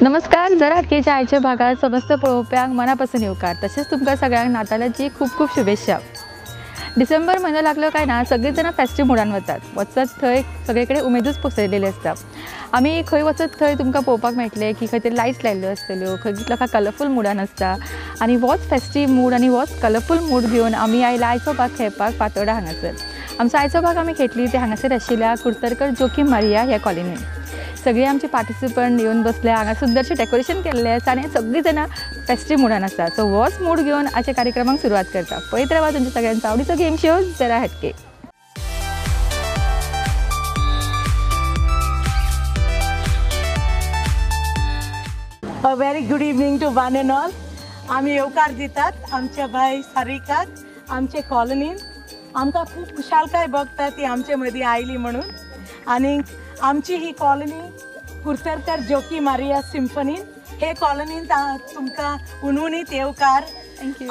नमस्कार जरा हटकेच्या आयच्या भागात समस्त पळोवप्यांक मनापासून येवकार तशेंच तुमकां सगळ्यांक नातालाची खूब खूब शुभेच्छा। डिसेंबर म्हयनो लागलो काय ना सगळीं जाणां फेस्टीव मुडान वतात, वचत थंय सगळे कडेन उमेदूच पसरलेली आसता। आमी खंय वचत थंय तुमकां पळोवपाक मेळटलें की खंय तरी लायट्स लायिल्ल्यो आसतल्यो, खंय लोकां कलरफूल मुडान आसता आनी होच फेस्टीव मूड आनी होच कलरफूल मूड घेवन आमी आयला आयचो भाग खेळपाक फातोर्डा हांगासर। आमचो आयचो भाग आमी खेळटली ते हांगासर आशिल्ल्या कुर्तरकर जोकीम मारिया ह्या कॉलनीन। सगळे आमचे पार्टिसिपंट येवन बसले, हांगा सुंदरशें डेकोरेशन केल्लें आसा आनी सगळीं जाणां फेस्टीव मुडान आसा। सो होच मूड घेवन आजच्या कार्यक्रमाक सुरवात करता। पळयत रावा तुमच्या सगळ्यांचो आवडीचो गेम शो जरा हटके। A very good evening to one and all. आमी येवकार दितात आमच्या भाई सारिकाक आमचे कॉलनीन। आमकां खूब खुशालकाय भोगता ती आमचे मदीं आयली म्हणून। आनी आमची ही कॉलनी कुर्तरकर जोकी मारिया सिम्फनीन हे कॉलनीन तुमकां हुनहुनीत येवकार।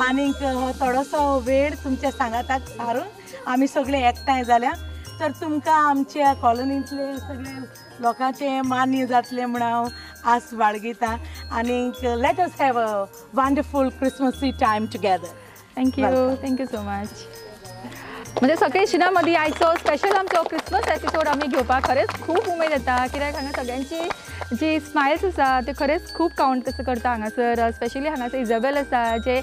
आनीक हो थोडोसो वेळ तुमच्या सांगाताक सारून आमी सगळे एकठांय जाल्या तर तुमकां आमच्या कॉलनींतले सगळे लोकांचें मान्य जातलें म्हूण हांव आस बाळगिता। आनीक let us have a wonderful Christmas time together. Thank you, thank you so much. म्हणजे सगळे शिना मदीं आयचो स्पेशल आमचो क्रिसमस एपिसोड आमी घेवपाक खरेंच खूब उमेद येता, कित्याक हांगा सगळ्यांची जी स्मायल्स आसा ते खरेंच खूब कावंट कसो करता हांगासर। स्पेशली हांगासर इजाबेल आसा जे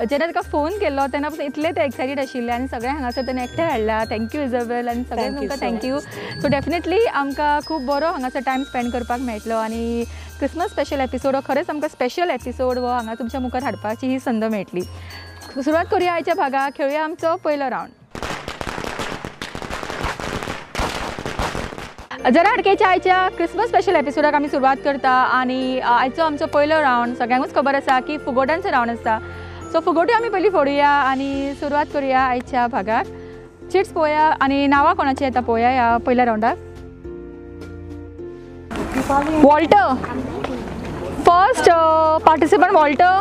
जेन्ना ताका फोन केल्लो तेन्ना पसून इतले ते एक्सायटीड आशिल्ले आनी सगळें हांगासर तेणें एकठांय हाडला। Thank you Isabel आनी सगळ्यांक तुमकां thank you. सो डेफिनेटली आमकां खूब बरो हांगासर टायम स्पेंड करपाक मेळटलो आनी क्रिसमस स्पेशल एपिसोड हो खरेंच आमकां स्पेशल एपिसोड हो हांगा तुमच्या मुखार हाडपाची ही संद मेळटली। सुरवात करूया आयच्या भागाक, खेळुया आमचो पयलो रावंड। जरा हटकेच्या आयच्या क्रिसमस स्पेशल एपिसोडाक आमी सुरवात करता आनी आयचो आमचो पयलो रावंड सगळ्यांकूच खबर आसा की फुगोट्यांचो रावंड आसता। सो फुगोट्यो आमी पयलीं फोडुया आनी सुरवात करुया आयच्या भागाक। चिट्स पळोवया आनी नांवां कोणाची येता पळोवया ह्या पयल्या रावंडाक। Walter first participant, Walter,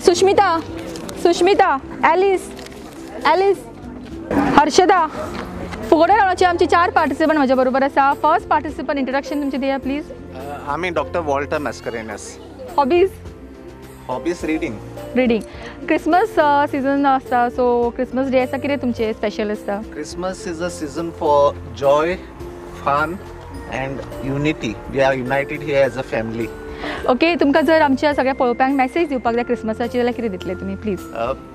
Sushmita, Sushmita, Alice, Alice, Harshada. फुगोट्या रावंडाचे आमचे चार पार्टिसिपंट म्हज्या बरोबर आसा। फर्स्ट पार्टिसिपंट इंट्रोडक्शन तुमचें दिया प्लीज। आमी doctor Walter Mascarenhas. Hobbies? Hobbies reading. Reading. Christmas season आसता, सो क्रिसमस डे आसा कितें तुमचें स्पेशल आसता? Christmas is a season for joy, fun and unity. We are united here as a family. Okay, तुमकां जर आमच्या सगळ्या पळोवप्यांक मॅसेज दिवपाक जाय क्रिसमसाची जाल्यार कितें दितले तुमी please?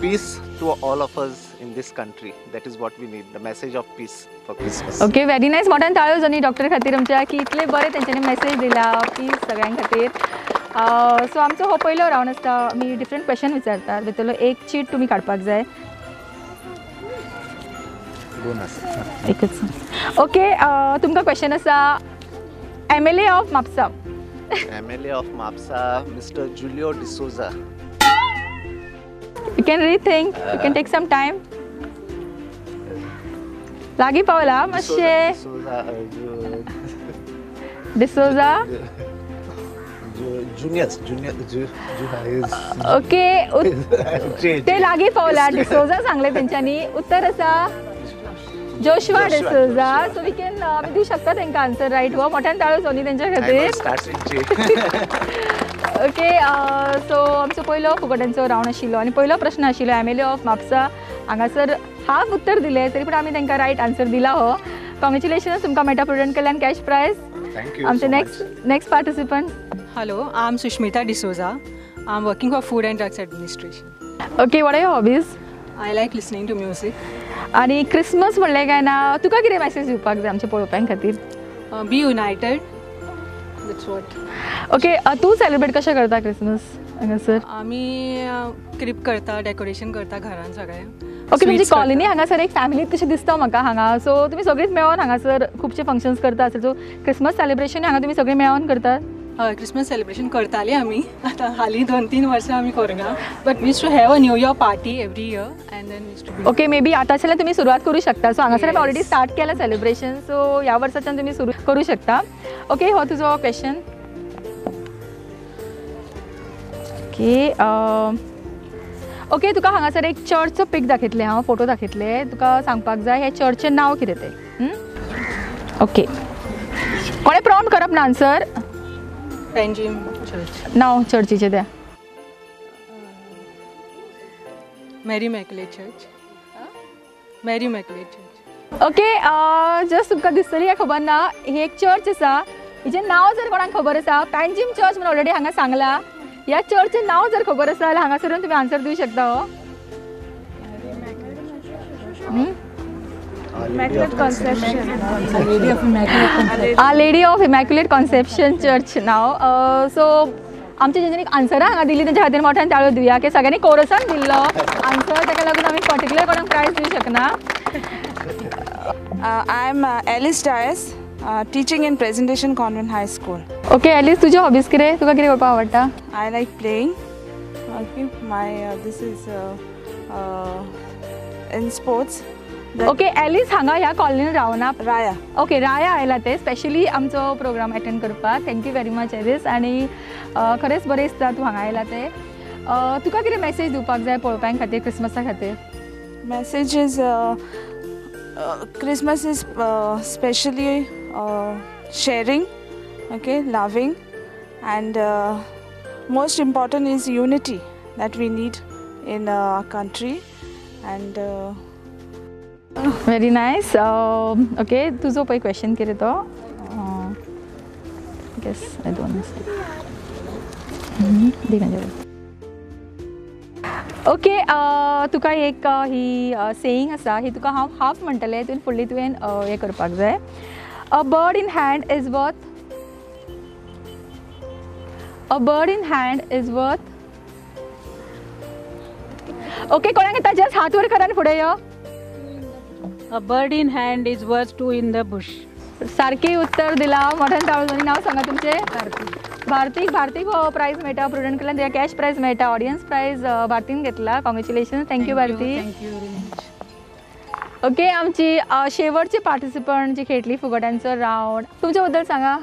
Peace to all of us in this country. That is what we need, the message of peace for Christmas. Okay, very nice. मोठ्यान ताळयो जावनी डॉक्टर खातीर आमच्या की इतले बरे तेंच्यांनी मॅसेज दिला पीस सगळ्यां खातीर। सो आमचो हो पयलो रावंड आसता, आमी डिफरंट क्वेश्चन विचारतात, भितरलो एक चीट तुमी काडपाक जाय। दोन आसा, एकच। ओके, तुमकां क्वेश्चन आसा MLA of Mapusa. MLA of Mapusa mister Julio D'Souza. You can rethink, you can take some time. लागी पावला मातशें। डिसोजा जुनियस, जुनियर, ओके ते लागी पावला। डिसोजा सांगले तेंच्यांनी, उत्तर आसा Joshua D'Souza. So we can आमी दिवं शकता तेंकां आन्सर रायट। हो मोठ्यान ताळयो जावनी तेंच्या खातीर। ओके, सो आमचो पयलो फुगोट्यांचो रावंड आशिल्लो आनी पयलो प्रश्न आशिल्लो एमएलए ऑफ म्हापसा। हांगासर हाफ उत्तर दिलें तरी पूण आमी तेंकां रायट आन्सर दिला हो। कॉंग्रेच्युलेशन्स, तुमकां मेळटा प्रुडंट कडल्यान कॅश प्रायज। आमचे next participant. Hello, I am Sushmita D'Souza. I am working for food and drugs administration. Okay, what are your hobbies? I like listening to music. आनी Christmas म्हणलें काय ना तुका कितें मॅसेज दिवपाक जाय आमच्या पळोवप्यां खातीर? Be united, that's what. Okay, तूं सेलिब्रेट कशें करता क्रिसमस हांगासर? आमी क्रिप करता, डेकोरेशन करता घरान सगळें। ओके, तुमची कॉलनी हांगासर एक फॅमिलीत कशें दिसता म्हाका हांगा। सो तुमी सगळींच मेळोन हांगासर खुबशे फंक्शन्स करता आसतले। सो क्रिसमस सेलिब्रेशन हांगा तुमी सगळीं मेळोन करतात? हय, क्रिसमस सेलिब्रेशन करताली आमी, आतां हालीं 2-3 वर्सां आमी करूंक ना, but we used to have a new year party every year and then we used to. Okay, maybe आतांच्यान तुमी सुरवात करूं शकता। सो हांगासर आमी ऑलरेडी स्टार्ट केलां सेलिब्रेशन, सो ह्या वर्साच्यान तुमी सुरू करूं शकता। ओके, हो तुजो क्वेश्चन। ओके, ओके, तुका हांगासर एक चर्चचो पीक दाखयतलें हांव, फोटो दाखयतलें, तुका सांगपाक जाय हे चर्चचें नांव कितें तें। ओके, कोणें प्रॉम्प्ट करप ना आन्सर। Panjim church. नांव चर्चीचें त्या? Mary Immaculate church. Mary Immaculate church. Okay, just तुमकां दिसतली काय खबर ना, ही एक चर्च आसा, हिचें नांव जर कोणाक खबर आसा, पँजीम चर्च म्हणून ऑलरेडी हांगा सांगलां, ह्या चर्चचें नांव जर खबर आसा जाल्यार हांगासरून तुमी आन्सर दिवं शकता. हो Our Lady of Immaculate Conception Church नांव. सो आमचे जेंच्यांनी आन्सरां हांगा दिली तेंच्या खातीर मोठ्यान ताळयो दिवया की सगळ्यांनी कोरसान दिल्लो आन्सर, ताका लागून आमी पर्टिक्युलर कोणाक प्रायज दिवंक शकना. I am Alice Dias, teaching in Presentation Convent High School. Okay Alice, तुजे हॉबीज कितें? तुका कितें करपाक आवडटा? I like playing. Okay, my this is in sports. Okay Alice हांगा ह्या कॉलनीन रावना? राया. ओके, राया आयला ते स्पेशली आमचो प्रोग्राम अटेंड करपाक. Thank you very much Alice, आनी खरेंच बरें दिसता तूं हांगा आयला ते. तुका कितें मॅसेज दिवपाक जाय पळोवप्यां खातीर क्रिसमसा खातीर? Message is Christmas is specially sharing, okay, loving, and most important is unity that we need in our country. And very nice. Okay, तुजो पळय क्वेश्चन कितें तो? गेस दोन ओके, तुका एक ही सेईंग आसा, ही तुका हांव हाफ म्हणटलें, तुवें फुडली तुवें हें करपाक जाय. A bird in hand is worth, a bird in hand is worth. Okay, कोणाक येता जस्ट हात वर कर आनी फुडें यो. A bird in hand is worth two in the bush. सारकें उत्तर दिलां, मोठ्यान ताळयो. नांव सांगा तुमचें? भारतीक. भारतीक हो प्रायज मेळटा प्रुडंट कडल्यान, ताका कॅश प्रायज मेळटा. ऑडियन्स प्रायज भारतीन घेतला. Congratulation, thank you Bharati. Thank you very much. Okay, आमची शेवटची पार्टिसिपंट जी खेळटली फुगोट्यांचो रावंड, तुमच्या बद्दल सांगा.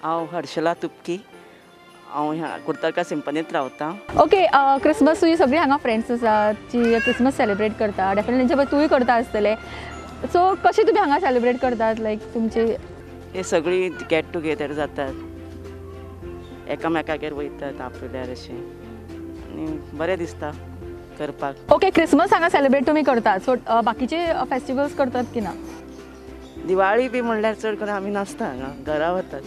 हांव हर्षला तुपकी, हांव ह्या कुर्तरकार सिंपनीत रावता. ओके, क्रिसमस तुजी सगळीं हांगा फ्रेंड्स आसात जी क्रिसमस सेलिब्रेट करता, डेफिनेटली तेंच्या बरोबर तूंय करता आसतलें. सो कशें तुमी हांगा सेलिब्रेट करतात? लायक तुमचे हे सगळीं गेट टुगेदर जातात, एकामेकागेर वयतात आपल्यार अशें, आनी बरें दिसता करपाक. ओके, क्रिसमस हांगा सेलिब्रेट तुमी करतात, सो बाकीचे फेस्टिवल्स करतात की ना? दिवाळी बी म्हणल्यार चड करून आमी नासता हांगा, घरा वतात.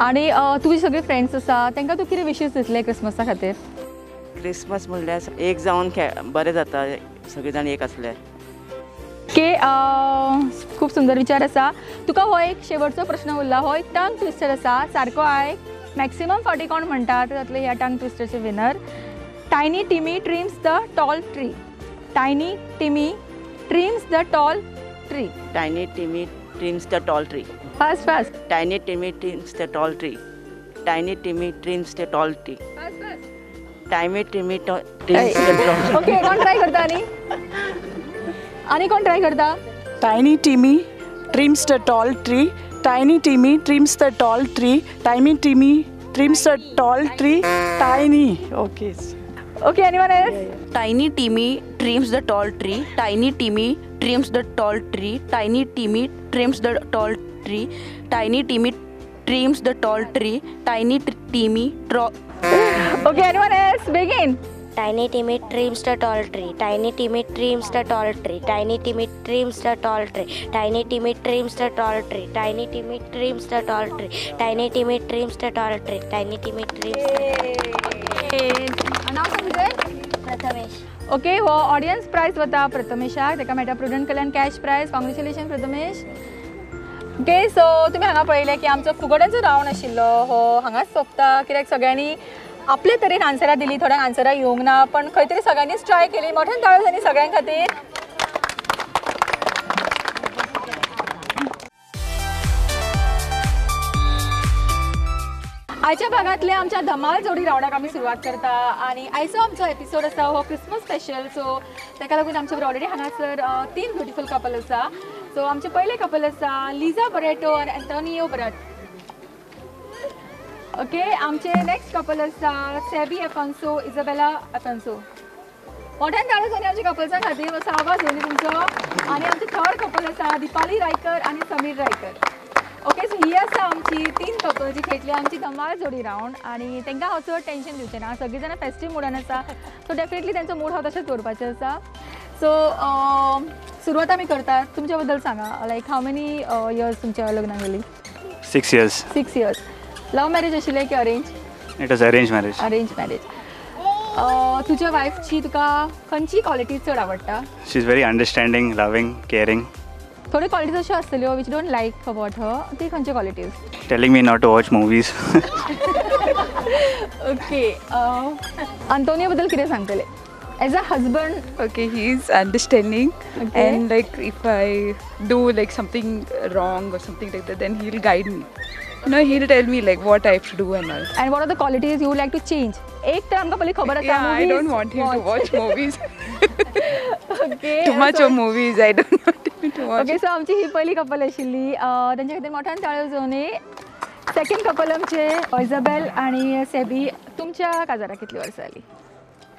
आनी तुजी सगळीं फ्रेंड्स आसा तांकां तूं कितें विशीस दितलें क्रिसमसा खातीर? क्रिसमस म्हणल्यार एक जावन बरें जाता, सगळीं जाण एक आसल्यार. ओके, खूब सुंदर विचार आसा. तुका हो एक शेवटचो प्रश्न उरला, हो एक टंग ट्विस्टर आसा, सारको आयक. मॅक्सिमम फावटी कोण म्हणटा ते जातले ह्या टंग ट्विस्टरचे winner. Tiny Timmy trims the tall tree. Tiny Timmy trims the tall tree. Tiny Timmy trims the tall tree. Fast fast. Tiny Timmy trims the tall tree. Tiny Timmy trims the tall tree. Fast fast. Tiny Timmy trims the tall tree. Okay, कोण try करता? आनी आनी कोण try करता? Tiny Timmy trims the tall tree. Tiny Timmy trims the tall tree. Tiny Timmy trims the tall tree. Tiny. Okay. Okay, anyone else? Tiny Timmy trims the tall tree. Tiny Timmy trims the tall tree. Tiny Timmy trims the tall tree. Tiny Timmy trims the tall tree. Tiny Timmy. Okay, anyone else? Begin. Tiny Timmy trims the tall tree. Tiny Timmy trims the tall tree. Tiny Timmy trims the tall tree. Tiny Timmy trims the tall tree. Tiny Timmy trims the tall tree. Tiny Timmy trims the tall tree. Tiny Timmy trims. नांव सांग Prathamesh. Okay, हो audience prize वता प्रथमेशाक, ताका मेळटा prudent कडल्यान cash prize. Congratulation Prathamesh. Okay, so तुमी हांगा पळयलें की आमचो फुगोट्यांचो रावंड आशिल्लो हो हांगाच सोंपता, कित्याक सगळ्यांनी आपले तरेन आन्सरां दिली, थोड्यांक आन्सरां येवंक ना, पण खंय तरी सगळ्यांनीच ट्राय केली. मोठ्यान ताळयो जाली सगळ्यां खातीर. आयच्या भागांतले आमच्या धमाल जोडी रावंडाक आमी सुरवात करता आनी आयचो आमचो एपिसोड आसा हो क्रिसमस स्पेशल. सो ताका लागून आमचे बरोबर ऑलरेडी हांगासर 3 ब्युटिफूल कपल आसा. सो आमचे पयले कपल आसा लिजा बरेटो आनी एंटोनियो बरट. ओके, आमचे नेक्स्ट कपल आसा सेबी अफान्सो, इजाबेला अफान्सो. मोठ्यान ताळयो जाली आमच्या कपल्सां खातीर, मातसो आवाज येवनी तुमचो. आनी आमचे थर्ड कपल आसा दीपाली रायकर आनी समीर रायकर. ओके, सो ही आसा आमची 3 कपल जी खेळटली आमची धमाल जोडी रावंड आनी तांकां हांव चड टेंशन दिवचें ना. सगळीं जाणां फेस्टीव मुडान आसा, सो डेफिनेटली तांचो मूड हांव तशेंच दवरपाचें आसा. सो सुरवात आमी करतात, तुमच्या बद्दल सांगा, लायक how many years तुमच्या लग्नाक गेली? 6 years. 6 years. Love marriage आशिल्लें की arrange? It was arrange marriage. Arrange marriage. तुज्या वायफची तुका खंयची क्वॉलिटी चड आवडटा? She is very understanding, loving, caring. थोड्यो क्वॉलिटीज अश्यो आसतल्यो which don't like about her, ती खंयच्यो qualities? Telling me not to watch movies. Okay, Antonio बद्दल कितें सांगतले as a husband? Okay, he is understanding. Okay. And like if I do like something wrong or something like that, then he'll guide me. No, he'll tell me like what I have to do and all. And what are the qualities you would like to change? एक तर आमकां पयलीं खबर आसा. Yeah, I don't want him to watch movies. Okay. Too much of movies, I don't want him to watch. Okay, so आमची ही पयली कपल आशिल्ली, तांच्या खातीर मोठ्यान ताळयो जावनी. सेकंड कपल आमचे इजाबेल आनी सेबी. तुमच्या काजाराक कितली वर्सां जाली?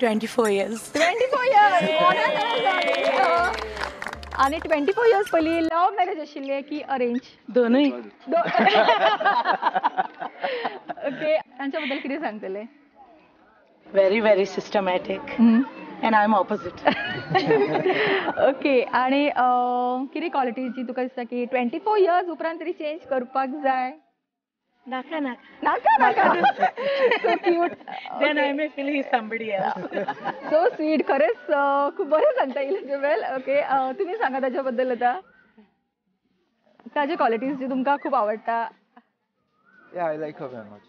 24 years. 24 years. आनी 24 years पयलीं लव्ह मॅरेज आशिल्लें की अरेंज? दोनूय. ओके, तांच्या बद्दल कितें सांगतले? Very very systematic and I am opposite. Okay, आनी कितें क्वॉलिटी जी तुका दिसता की 24 years उपरांत तरी चेंज करपाक जाय? नाका नाका नाका नाका. So cute. Then I may feel he is somebody else. So sweet. खरेंच खूब बरें सांगता इलिझाबेल. ओके, तुमी सांगा ताच्या बद्दल आतां, ताजे क्वॉलिटीज जी तुमकां खूब आवडटा. Yeah, I like her very much.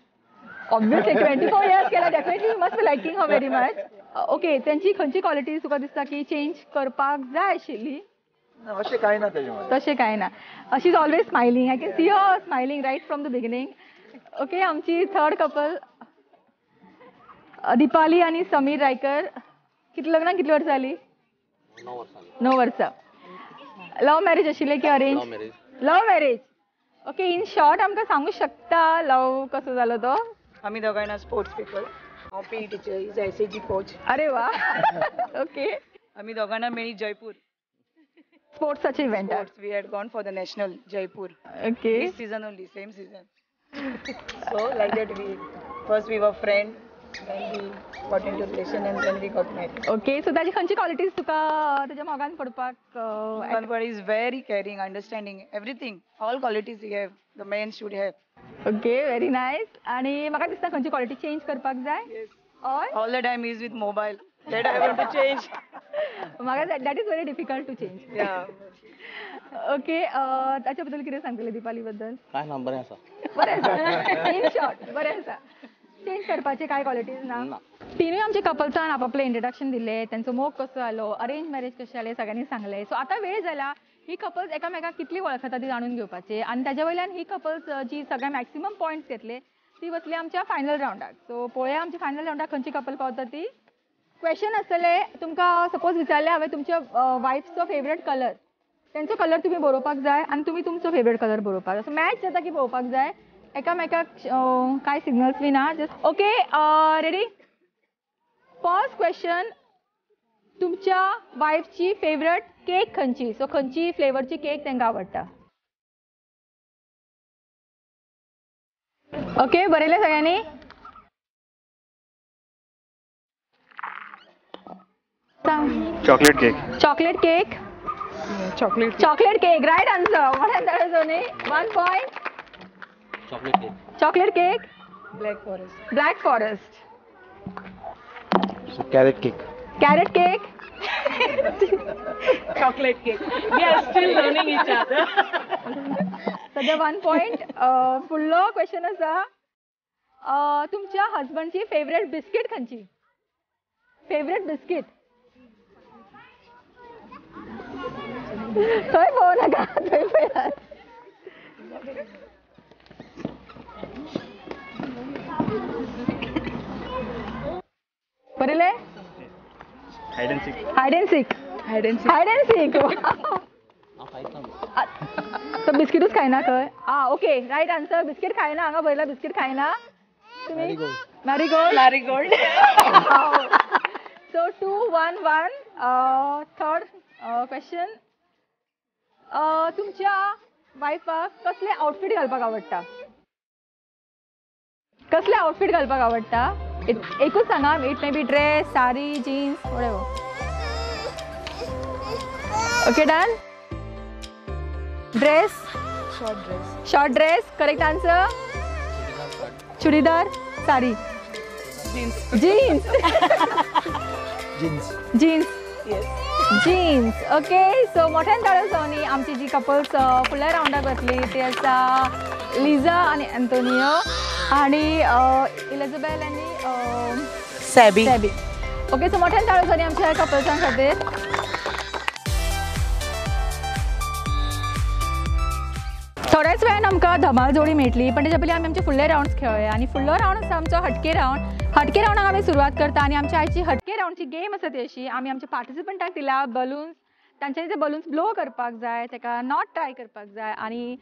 Obviously 24 years केला, definitely you must be liking her very much. Okay, तांची खंयची क्वॉलिटीज तुका दिसता की चेंज करपाक जाय आशिल्ली? अशें कांय ना ताजे मदें. तशें कांय ना. She is always smiling. I can see her smiling right from the beginning. Okay, आमची थर्ड कपल दीपाली आनी समीर रायकर. कितली लग्नाक कितली वर्सां जाली? 9 वर्सां. लव्ह मॅरेज आशिल्लें की arrange? Love marriage. Okay, in short आमकां सांगू शकता लव्ह कसो जालो तो? आमी दोगांय ना स्पोर्ट्स पीपल. हांव P E teacher, is S A G coach. अरे वा. ओके, आमी दोगांना मेळ्ळी Jaipur स्पोर्ट्साचे इव्हेंटाक. We had gone for the national Jaipur. Okay, this season only, same season. So like that we first we were friend, then we got into relation and then we got married. Okay, so ताजी खंयची qualities तुका ताच्या मोगान पडपाक? Is very caring, understanding, everything, all qualities he have, the man should have. Okay, very nice. आनी म्हाका दिसता खंयची क्वॉलिटी चेंज करपाक जाय? All the time is with mobile, that I want to change. म्हाका that is very difficult to change. Okay, ताच्या बद्दल कितें सांगतलें दीपाली बद्दल? कांय ना, बरें आसा. बरें आसा. इन शॉर्ट बरें आसा. चेंज करपाचे कांय क्वॉलिटीज ना. तिनूय आमच्या कपल्सान आपापलें इंट्रोडक्शन दिलें, तांचो मोग कसो जालो, अरेंज मॅरेज कशें जालें सगळ्यांनी सांगलें. सो आतां वेळ जाला ही कपल्स एकामेकाक कितली वळखता ती जाणून घेवपाची आनी ताच्या वयल्यान ही कपल्स जी सगळ्या मॅक्सिमम पॉयंट्स घेतले ती वतली आमच्या फायनल रावंडाक. सो पळोवया आमच्या फायनल रावंडाक खंयची कपल पावता ती. क्वेश्चन आसतलें तुमकां, सपोज विचारलें हांवें तुमच्या वायफचो फेवरेट कलर, तेंचो कलर तुमी बरोवपाक जाय आनी तुमी तुमचो फेवरेट कलर बरोवपाक जाय. सो मॅच जाता की पळोवपाक जाय, एकामेकाक कांय सिग्नल्स बी ना. Just okay, ready? First question, तुमच्या वायफची फेवरेट केक खंयची? सो खंयची फ्लेवरची केक तांकां आवडटा? ओके, बरयलें सगळ्यांनी? Chocolate cake. Chocolate cake. Chocolate cake, right answer. 1 point. Chocolate cake. Chocolate cake. Black forest. Black forest. Carrot cake. Carrot cake. Chocolate cake. We are still learning each other. सध्या 1 point. फुडलो question आसा, तुमच्या हजबंडची favourite biscuit खंयची? Favourite biscuit थंय पळोवं नाका, थंय पळयात. बरयलें? Hide and seek. Hide and seek. Hide and seek. Hide and seek. तो बिस्किटूच खायना खंय? आ ओके, रायट आन्सर. बिस्कीट खायना, हांगा बरयला बिस्कीट खायना. तुमी? Marigold. Marigold. So 2 1 1. Third question, तुमच्या वायफाक कसले आउटफीट घालपाक आवडटा? कसले आउटफीट घालपाक आवडटा? एकूच सांगा, it may be dress, sari, jeans, whatever. Okay, done. Dress, short dress. Short dress, correct answer. Churidar, sari, jeans. Jeans. Jeans. Jeans. Yes, jeans. Okay, so मोठ्यान ताळयो जावनी आमची जी कपल्स फुडल्या रावंडाक वतली ती आसा लिजा आनी एंटोनियो आनी इलिझाबेल आनी सॅबी. सॅबी. ओके, सो मोठ्यान ताळयो जावनी आमच्या कपल्सां खातीर. थोड्याच वेळान आमकां धमाल जोडी मेळटली, पण तेच्या पयलीं आमी आमचे फुडले रावंड्स खेळोया. आनी फुडलो रावंड आसा आमचो हटके रावंड. हटके रावंडाक आमी सुरवात करता आनी आमच्या आयची हटके रावंडची गेम आसा ती अशी, आमी आमच्या पार्टिसिपंटाक दिला बलून्स, तांच्यांनी ते बलून्स ब्लो करपाक जाय, ताका not try करपाक जाय आनी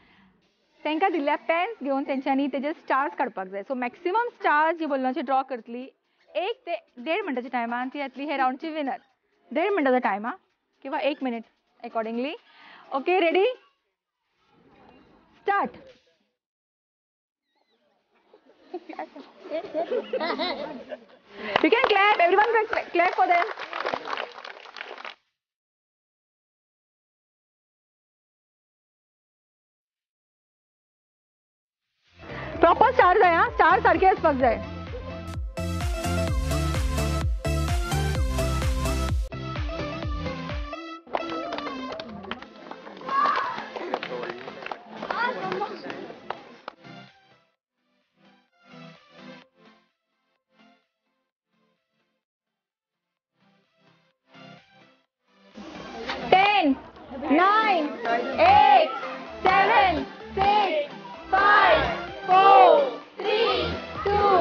तांकां दिल्ल्या पेन्स घेवन तेंच्यांनी तेजे स्टार्स काडपाक जाय. सो मॅक्सिमम स्टार्स जी बलुनाचे ड्रॉ करतली 1 ते 1.5 मिनटाच्या टायमान ती येतली हे रावंडची विनर. 1.5 मिनटाचो टायम आं, किंवा 1 minute accordingly. Okay, ready, start. You can clap, everyone clap for them. Proper star जाय हा, स्टार सारखे आसपाक जाय. 10, 9, 8, 7, 6, 5, 4, 3, 2,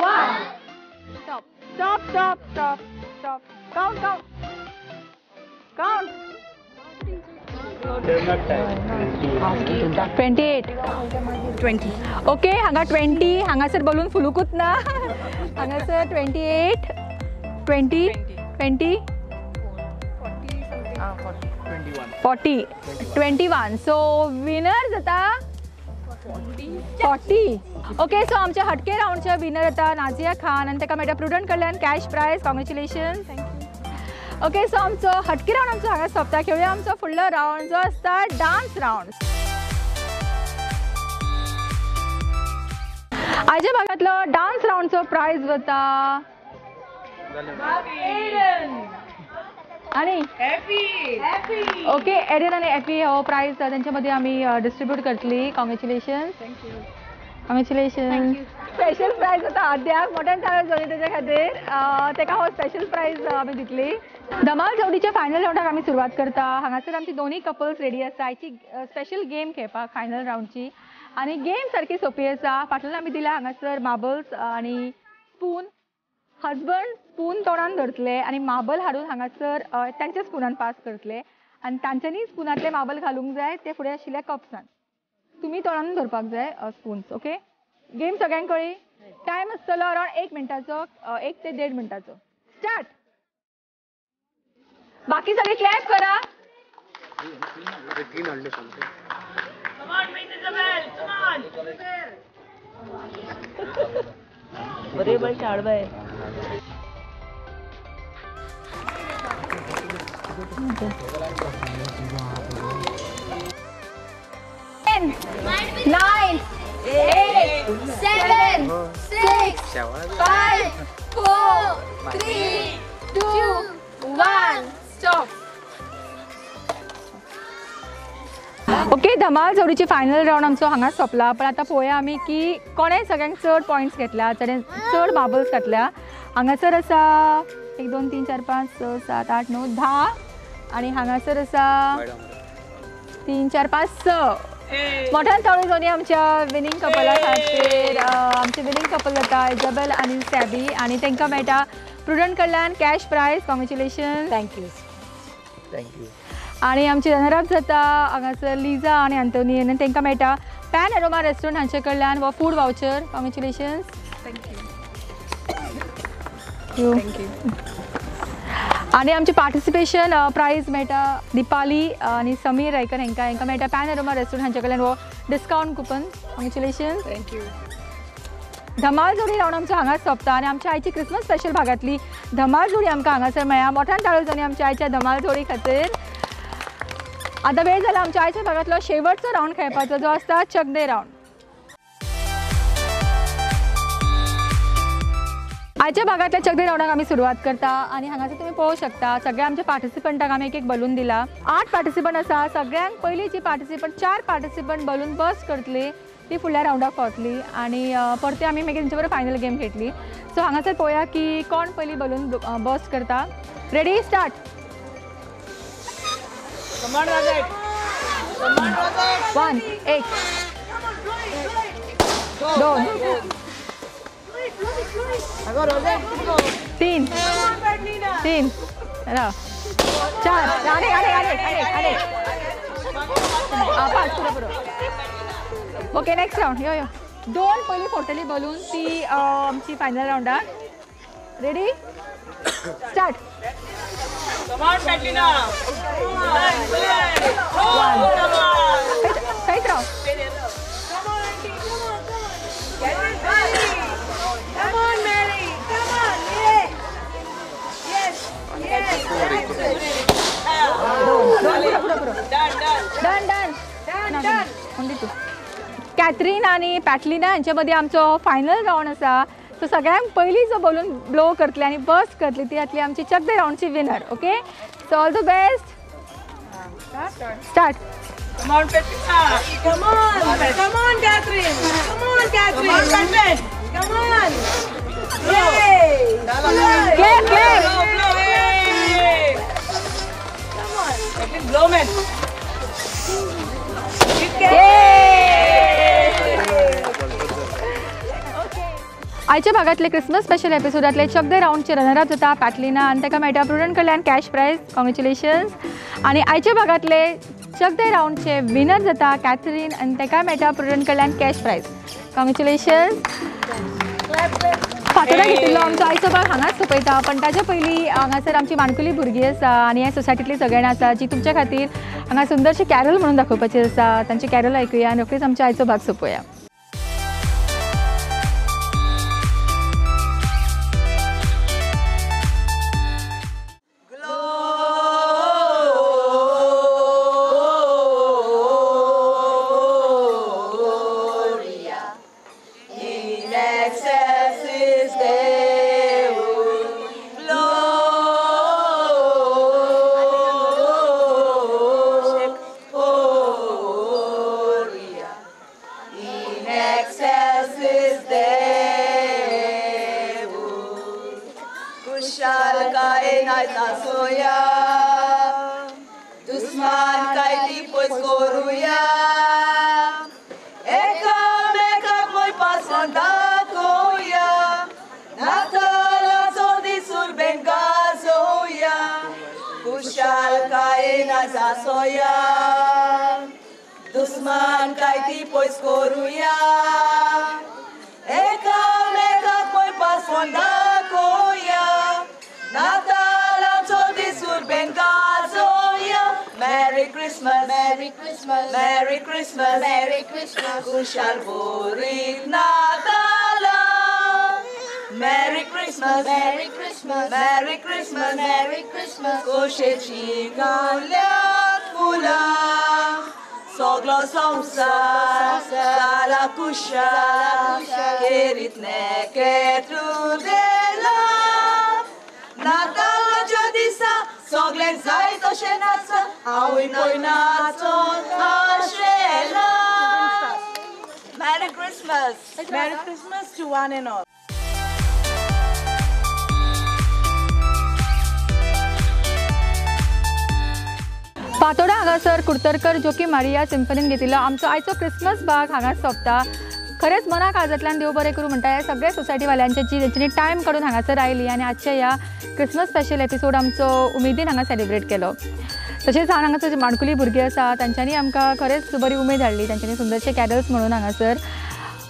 1. Stop, stop, stop, stop, stop. Count, count, count. 28, 20. Okay, हांगा 20, हांगासर बलून फुलूकूच ना. हांगासर 28, 20, 20, 40, 21. सो विनर जाता 40. ओके, सो आमच्या हटके रावंडचे विनर जाता नाजिया खान आनी ताका मेळटा प्रुडंट कडल्यान cash prize. Congratulations. Okay, so आमचो हटके रावंड आमचो हांगा सोंपता. खेळुया आमचो फुडलो रावंड जो आसता डान्स रावंड. आयच्या भागांतलो डान्स रावंडचो प्रायज वता आनी ओके, एडन आनी एफी हो प्रायज तांच्या मदीं आमी डिस्ट्रिब्यूट करतली. कॉंग्रेच्युलेशन्स. कॉंग्रेच्युलेशन्स. स्पेशल प्रायज आतां आद्याक मोठ्यान ताळयो जाली तेच्या खातीर ताका हो स्पेशल प्रायज आमी दितली. धमाल जोडीच्या फायनल रावंडाक आमी सुरवात करता. हांगासर आमची दोनूय कपल्स रेडी आसा आयची स्पेशल गेम खेळपाक फायनल रावंडची. आनी गेम सारकी सोंपी आसा. फाटल्यान आमी दिला हांगासर मार्बल्स आनी स्पून. हजबंड स्पून तोंडान धरतले आनी मार्बल हाडून हांगासर तांच्या स्पुनान पास करतले आनी तांच्यांनी स्पुनांतले मार्बल घालूंक जाय ते फुडें आशिल्ल्या कप्सान. तुमी तोंडान धरपाक जाय स्पून्स. ओके, गेम सगळ्यांक कळ्ळी? टायम आसतलो अरावंड 1 मिनटाचो, 1 ते 1.5 मिनटाचो. स्टार्ट. बाकी सगळे क्लॅप करा. बरे चाड बाय. 10, 9, 8, 7, 6, 5, 4, 3, 2, 1. Stop. Okay, धमाल जोडीची फायनल रावंड आमचो हांगा सोंपला. पण आतां पळोवया आमी की कोणें सगळ्यांक चड पॉयंट्स घेतल्या, चड चड मार्बल्स घातल्या. हांगासर आसा 1 2 3 4 5 6 7 8 9 10 आनी हांगासर आसा 3 4 5 6. मोठ्यान ताळयो जावनी आमच्या विनींग कपला खातीर. आमचे विनींग कपल जाता इजाबेल आनी सॅबी आनी तांकां मेळटा प्रुडंट कडल्यान cash prize. Congratulations. Thank you. Thank you. आनी आमचे रनर अप जाता हांगासर लिजा आनी अंतोनी आनी तांकां मेळटा पॅन एरोमा रेस्टॉरंट हांचे कडल्यान हो food voucher. Congratulations. Thank you. Thank you. आनी आमचें पार्टिसिपेशन प्रायज मेळटा दीपाली आनी समीर रायकर हांकां हांकां मेळटा पॅनोरमा रेस्टॉरंट हांचे कडल्यान हो discount coupon. Congratulation. Thank you. धमाल जोडी रावंड आमचो हांगाच सोंपता आनी आमच्या आयची क्रिसमस स्पेशल भागांतली धमाल जोडी आमकां हांगासर मेळ्ळा. मोठ्यान टाळयो जाली आमच्या आयच्या धमाल जोडी खातीर. आतां वेळ जाला आमच्या आयच्या भागांतलो शेवटचो रावंड खेळपाचो जो आसता चकदे रावंड. आयच्या भागांतल्या चकदे रावंडाक आमी सुरवात करता आनी हांगासर तुमी पळोवंक शकता सगळ्या आमच्या पार्टिसिपंटांक आमी एक एक बलून दिला. 8 पार्टिसिपंट आसा. सगळ्यांक पयलीं जी पार्टिसिपंट 4 पार्टिसिपंट बलून बर्स्ट करतली ती फुडल्या रावंडाक पावतली आनी परते आमी मागीर तेंचे बरोबर फायनल गेम खेळटली. सो हांगासर पळोवया की कोण पयलीं बलून बर्स्ट करता. Ready start. 1 1 2 3 3 4 आनी आनी आनी आनी 5 पुरो पुरो. Okay next round. यो यो 2 पयलीं फोडटली बलून ती आमची फायनल रावंडाक. Ready start. थंयच राव. Done done done. Catherine आनी पॅटलिना हांचे मदीं आमचो फायनल रावंड आसा. सो सगळ्यांक पयलीं जो बलून ब्लो करतली आनी बर्स्ट करतली ती जातली आमची चकदे रावंडची winner. Okay so all the best. Start. Come on, Patlina. Come on. Come on, Catherine. Come on, Catherine. Come on, Patman. Come on. Yay. Clap, clap. Blow, blow. Come on. Catherine, blow, man. आयच्या भागांतले Christmas special एपिसोडांतले चकदे रावंडचे runner up जाता पॅटलिना आनी ताका मेळटा prudent कडल्यान cash prize. Congratulations. आनी आयच्या भागांतले चकदे रावंडचे winner जाता Catherine आनी ताका मेळटा प्रुडंट कडल्यान कॅश प्रायज. कॉंग्रेच्युलेशन्स. फातोडा घेतिल्लो आमचो आयचो भाग हांगाच सोंपयता, पण ताच्या पयलीं हांगासर आमची माणकुली भुरगीं आसा आनी ह्या सोसायटींतलीं सगळीं जाणां आसा जी तुमच्या खातीर हांगा सुंदरशें कॅरल म्हणून दाखोवपाचें आसा. तांचें कॅरल आयकुया आनी रोखडीच आमचो आयचो भाग सोंपोवया. Dusman kay tipoy skoruya Eka-meka koy pasonda koya Natala chodi surben gazoya. Merry Christmas, Merry Christmas, Merry Christmas, Merry Christmas. Kushal Borit Natala. Merry Christmas, Merry Christmas, Merry Christmas, Merry Christmas. Koshechi ganliat fula. Soglo संसार जाला कुशाल केरीत नेकेट्रुदेला नातालाच्या दिसा सगळें जाय तशें नाचा हांवूय पळय नाचोन आशेला. Merry Christmas. Merry Christmas to one and all. Fatorda हांगासर कुर्तरकर जोकी मारिया सिम्फनीन घेतिल्लो आमचो आयचो क्रिसमस भाग हांगाच सोंपता. खरेंच मना काळजांतल्यान देव बरें करूं म्हणटा ह्या सगळ्या सोसायटीवाल्यांचे जी तेंच्यांनी टायम काडून हांगासर आयली आनी आजच्या ह्या क्रिसमस स्पेशल एपिसोड आमचो उमेदीन हांगा सेलिब्रेट केलो. तशेंच हांगासर जी माणकुली भुरगीं आसा तांच्यांनी आमकां खरेंच बरी उमेद हाडली, तांच्यांनी सुंदरशे कॅरल्स म्हणून हांगासर.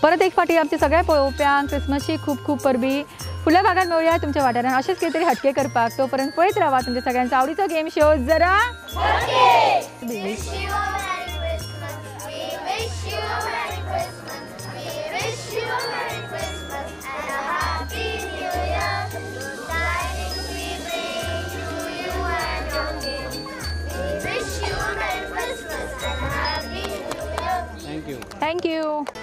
परत एक फावटी आमच्या सगळ्या पळोवप्यांक क्रिसमसची खूब खूब परबी. फुडल्या भागात मेळुया तुमच्या वाठारान अशेंच कितें तरी हटके करपाक. तोपर्यंत पळयत रावा तुमच्या सगळ्यांचा आवडीचो गेम शो जरा Thank you. Thank you.